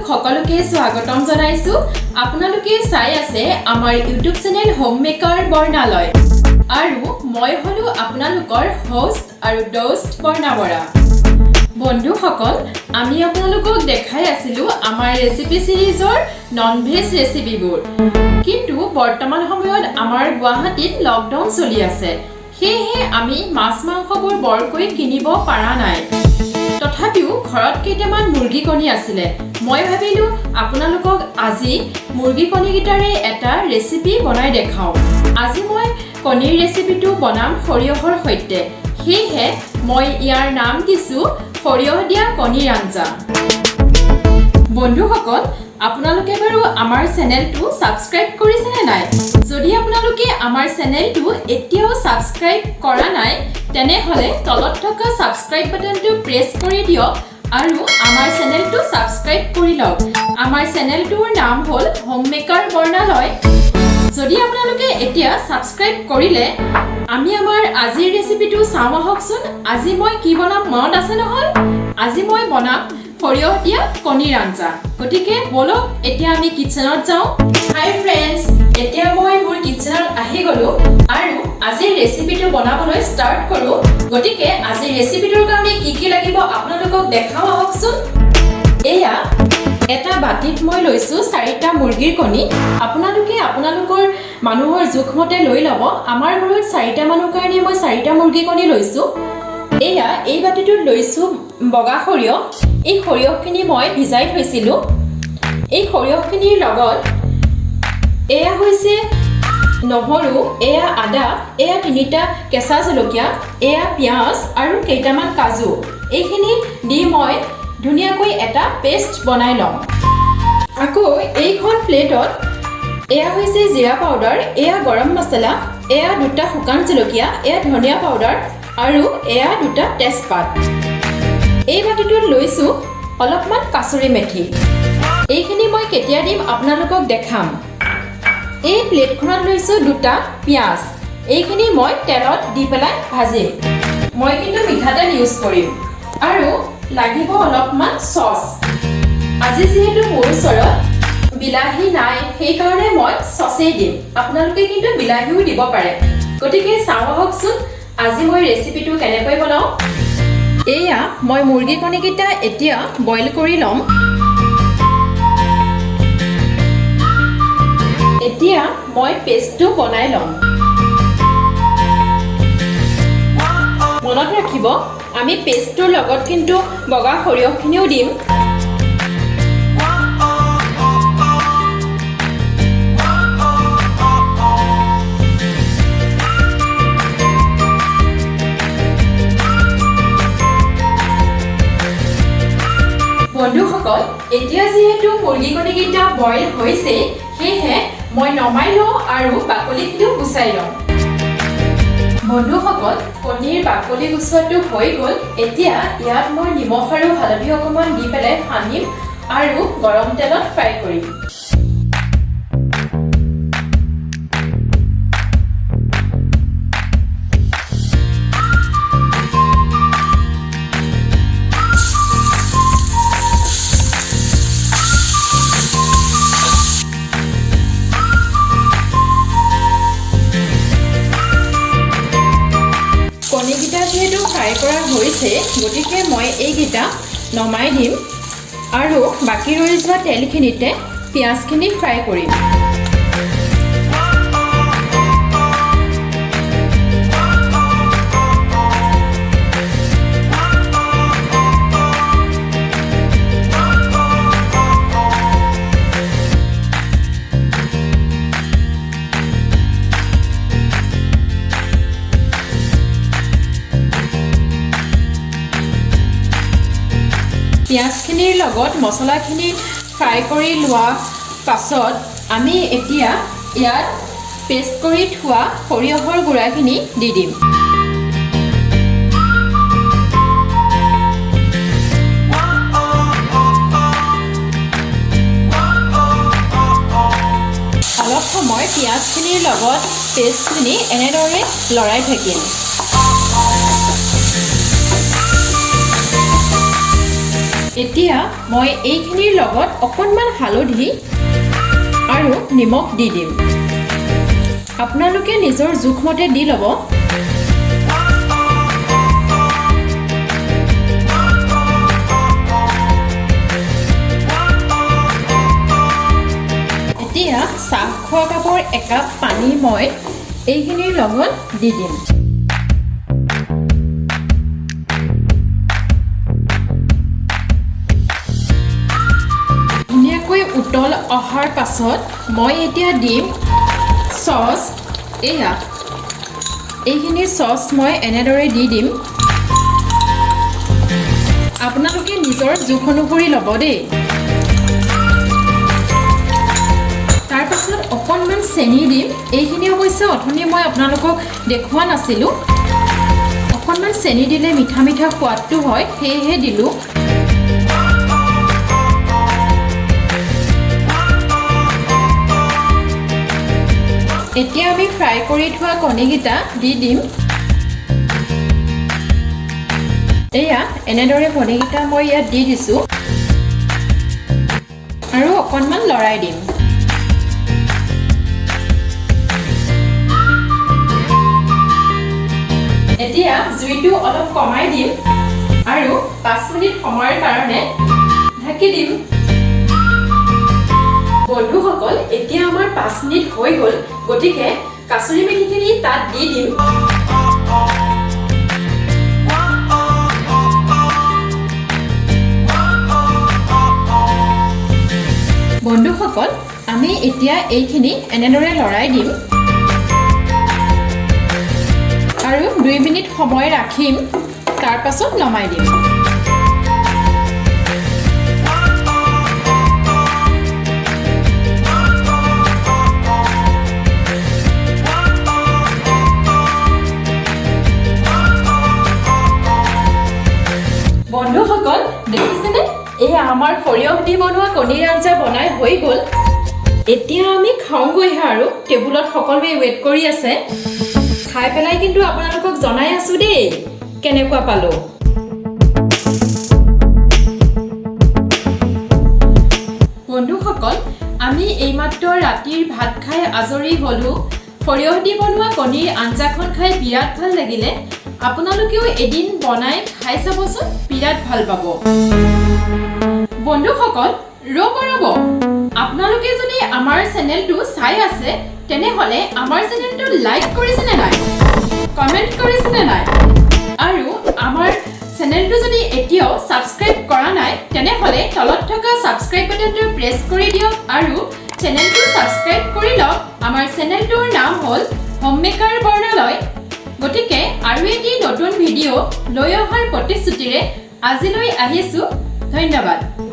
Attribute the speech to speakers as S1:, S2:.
S1: সকলোকে স্বাগতম জনাইছোঁ। আপোনালোকে চাই আছে আমাৰ ইউটিউব চেনেল হোম মেকাৰ বৰ্ণালয় আৰু মই হ'লো আপোনালোকৰ হোষ্ট আৰু দোষ্ট বৰ্ণা বৰা। বন্ধুসকল, আমি আপোনালোকক দেখাই আছিলোঁ আমাৰ ৰেচিপি ছিৰিজৰ নন ভেজ ৰেচিপিবোৰ। কিন্তু বৰ্তমান সময়ত আমাৰ গুৱাহাটীত লকডাউন চলি আছে, সেয়েহে আমি মাছ মাংসবোৰ বৰকৈ কিনিব পৰা নাই। তথাপিও ঘৰত কেইটামান মুৰ্গী কণী আছিলে। মই ভাবিলোঁ আপোনালোকক আজি মুৰ্গী কণীকেইটাৰে এটা ৰেচিপি বনাই দেখাওঁ। আজি মই কণীৰ ৰেচিপিটো বনাম সৰিয়হৰ সৈতে, সেয়েহে মই ইয়াৰ নাম দিছোঁ সৰিয়হ দিয়া কণীৰ আঞ্জা। বন্ধুসকল, আপোনালোকে বাৰু আমাৰ চেনেলটো ছাবস্ক্ৰাইব কৰিছেনে নাই? যদি আপোনালোকে আমাৰ চেনেলটো এতিয়াও ছাবস্ক্ৰাইব কৰা নাই, তেনেহ'লে তলত থকা ছাবস্ক্ৰাইব বাটনটো প্ৰেছ কৰি দিয়ক আৰু আমাৰ চেনেলটো ছাবস্ক্ৰাইব কৰি লওক। আমাৰ চেনেলটোৰ নাম হ'ল হোম মেকাৰ বৰ্ণালয়। যদি আপোনালোকে এতিয়া ছাবস্ক্ৰাইব কৰিলে, আমি আমাৰ আজিৰ ৰেচিপিটো চাওঁ আহকচোন। আজি মই কি বনাম মনত আছে নহয়? আজি মই বনাম সৰিয়হ দিয়া কণীৰ আঞ্জা। গতিকে ব'লক, এতিয়া আমি কিটচেনত যাওঁ। হাই ফ্ৰেণ্ডছ, এতিয়া মই মোৰ কিটচেনত আহি গ'লোঁ আৰু আজিৰ ৰেচিপিটো বনাবলৈ ষ্টাৰ্ট কৰোঁ। গতিকে আজিৰ ৰেচিপিটোৰ কাৰণে কি কি লাগিব আপোনালোকক দেখাওঁ আহকচোন। এয়া এটা বাতিত মই লৈছোঁ চাৰিটা মুৰ্গীৰ কণী। আপোনালোকে আপোনালোকৰ মানুহৰ জোখমতে লৈ ল'ব। আমাৰ ঘৰত চাৰিটা মানুহ কাৰণে মই চাৰিটা মুৰ্গী কণী লৈছোঁ। এয়া এই বাতিটোত লৈছোঁ বগা সৰিয়হ। এই সৰিয়হখিনি মই ভিজাই থৈছিলোঁ। এই সৰিয়হখিনিৰ লগত এয়া হৈছে নহৰু, এয়া আদা, এয়া তিনিটা কেঁচা জলকীয়া, এয়া পিঁয়াজ আৰু কেইটামান কাজু। এইখিনি দি মই ধুনীয়াকৈ এটা পেষ্ট বনাই ল'ম। আকৌ এইখন প্লেটত এয়া হৈছে জিৰা পাউডাৰ, এয়া গৰম মছলা, এয়া দুটা শুকান জলকীয়া, এয়া ধনিয়া পাউডাৰ আৰু এয়া দুটা তেজপাত। এই বাতিটোত লৈছোঁ অলপমান কাচুৰি মেথি। এইখিনি মই কেতিয়া দিম আপোনালোকক দেখাম। এই প্লেটখনত লৈছোঁ দুটা পিঁয়াজ। এইখিনি মই তেলত দি পেলাই ভাজিম। মই কিন্তু মিঠাতেল ইউজ কৰিম আৰু লাগিব অলপমান চচ। আজি যিহেতু মোৰ ওচৰত বিলাহী নাই, সেইকাৰণে মই চচেই দিম। আপোনালোকে কিন্তু বিলাহীও দিব পাৰে। গতিকে চাওঁ আহকচোন আজি মই ৰেচিপিটো কেনেকৈ বনাওঁ। এয়া মই মুৰ্গী কণীকেইটা এতিয়া বইল কৰি ল'ম। এতিয়া মই পেষ্টটো বনাই ল'ম। মনত ৰাখিব, আমি পেষ্টটোৰ লগত কিন্তু বগা সৰিয়হখিনিও দিম। বন্ধুসকল, এতিয়া যিহেতু মুৰ্গী কণীকেইটা বইল হৈছে, সেয়েহে মই নমাই লওঁ আৰু বাকলিখিনিও গুচাই লওঁ। বন্ধুসকল, কণীৰ বাকলি গুচোৱাটো হৈ গ'ল। এতিয়া ইয়াত মই নিমখ আৰু হালধি অকণমান দি পেলাই সানিম আৰু গৰম তেলত ফ্ৰাই কৰিম। কণীকেইটা যিহেতু ফ্ৰাই কৰা হৈছে, গতিকে মই এইকেইটা নমাই দিম আৰু বাকী ৰৈ যোৱা তেলখিনিতে পিঁয়াজখিনি ফ্ৰাই কৰিম। পিঁয়াজখিনিৰ লগত মছলাখিনি ফ্ৰাই কৰি লোৱা পাছত আমি এতিয়া ইয়াত পেষ্ট কৰি থোৱা সৰিয়হৰ গুড়াখিনি দি দিম। অলপ সময় পিঁয়াজখিনিৰ লগত পেষ্টখিনি এনেদৰে লৰাই থাকিম। এতিয়া মই এইখিনিৰ লগত অকণমান হালধি আৰু নিমখ দি দিম। আপোনালোকে নিজৰ জোখমতে দি ল'ব। এতিয়া চাহ খোৱা কাপৰ একাপ পানী মই এইখিনিৰ লগত দি দিম। ধুনীয়াকৈ উতল অহাৰ পাছত মই এতিয়া দিম চচ। এয়া এইখিনি চচ মই এনেদৰে দি দিম। আপোনালোকে নিজৰ জোখ অনুসৰি ল'ব দেই। তাৰপাছত অকণমান চেনি দিম। এইখিনি অৱশ্যে অথনি মই আপোনালোকক দেখুওৱা নাছিলোঁ। অকণমান চেনি দিলে মিঠা মিঠা সোৱাদটো হয়, সেয়েহে দিলোঁ। এতিয়া আমি ফ্ৰাই কৰি থোৱা কণীকেইটা দি দিম। এয়া এনেদৰে কণীকেইটা মই ইয়াত দি দিছোঁ আৰু অকণমান লৰাই দিম। এতিয়া জুইটো অলপ কমাই দিম আৰু 5 মিনিট সময়ৰ কাৰণে ঢাকি দিম। বন্ধুসকল, এতিয়া আমাৰ 5 মিনিট হৈ গ'ল, গতিকে কাচুৰি মেথিখিনি তাত দি দিম। বন্ধুসকল, আমি এতিয়া এইখিনি এনেদৰে লৰাই দিম আৰু 2 মিনিট সময় ৰাখিম, তাৰপাছত নমাই দিম। বন্ধুসকল, দেখিছেনে, এয়া আমাৰ সৰিয়হ দি বনোৱা কণীৰ আঞ্জা বনাই হৈ গ'ল। এতিয়া আমি খাওঁগৈহে আৰু টেবুলত সকলোৱে ৱেইট কৰি আছে। খাই পেলাই কিন্তু আপোনালোকক জনাই আছো দেই কেনেকুৱা পালো। বন্ধুসকল, আমি এইমাত্ৰ ৰাতিৰ ভাত খাই আজৰি হ'লো। সৰিয়হ দি বনোৱা কণীৰ আঞ্জাখন খাই বিৰাট ভাল লাগিলে। আপোনালোকেও এদিন বনাই খাই চাবচোন, বিৰাট ভাল পাব। বন্ধুসকল, ৰ'ব ৰ'ব, আপোনালোকে যদি আমাৰ চেনেলটো চাই আছে তেনেহ'লে আমাৰ চেনেলটো লাইক কৰিছেনে নাই, কমেণ্ট কৰিছেনে নাই, আৰু আমাৰ চেনেলটো যদি এতিয়াও ছাবস্ক্ৰাইব কৰা নাই তেনেহ'লে তলত থকা ছাবস্ক্ৰাইব বাটনটো প্ৰেছ কৰি দিয়ক আৰু চেনেলটো ছাবস্ক্ৰাইব কৰি লওক। আমাৰ চেনেলটোৰ নাম হ'ল হোমমেকাৰ বৰ্ণালয়। গতিকে আৰু এটি নতুন ভিডিঅ' লৈ অহাৰ প্ৰতিশ্ৰুতিৰে আজিলৈ আহিছোঁ। ধন্যবাদ।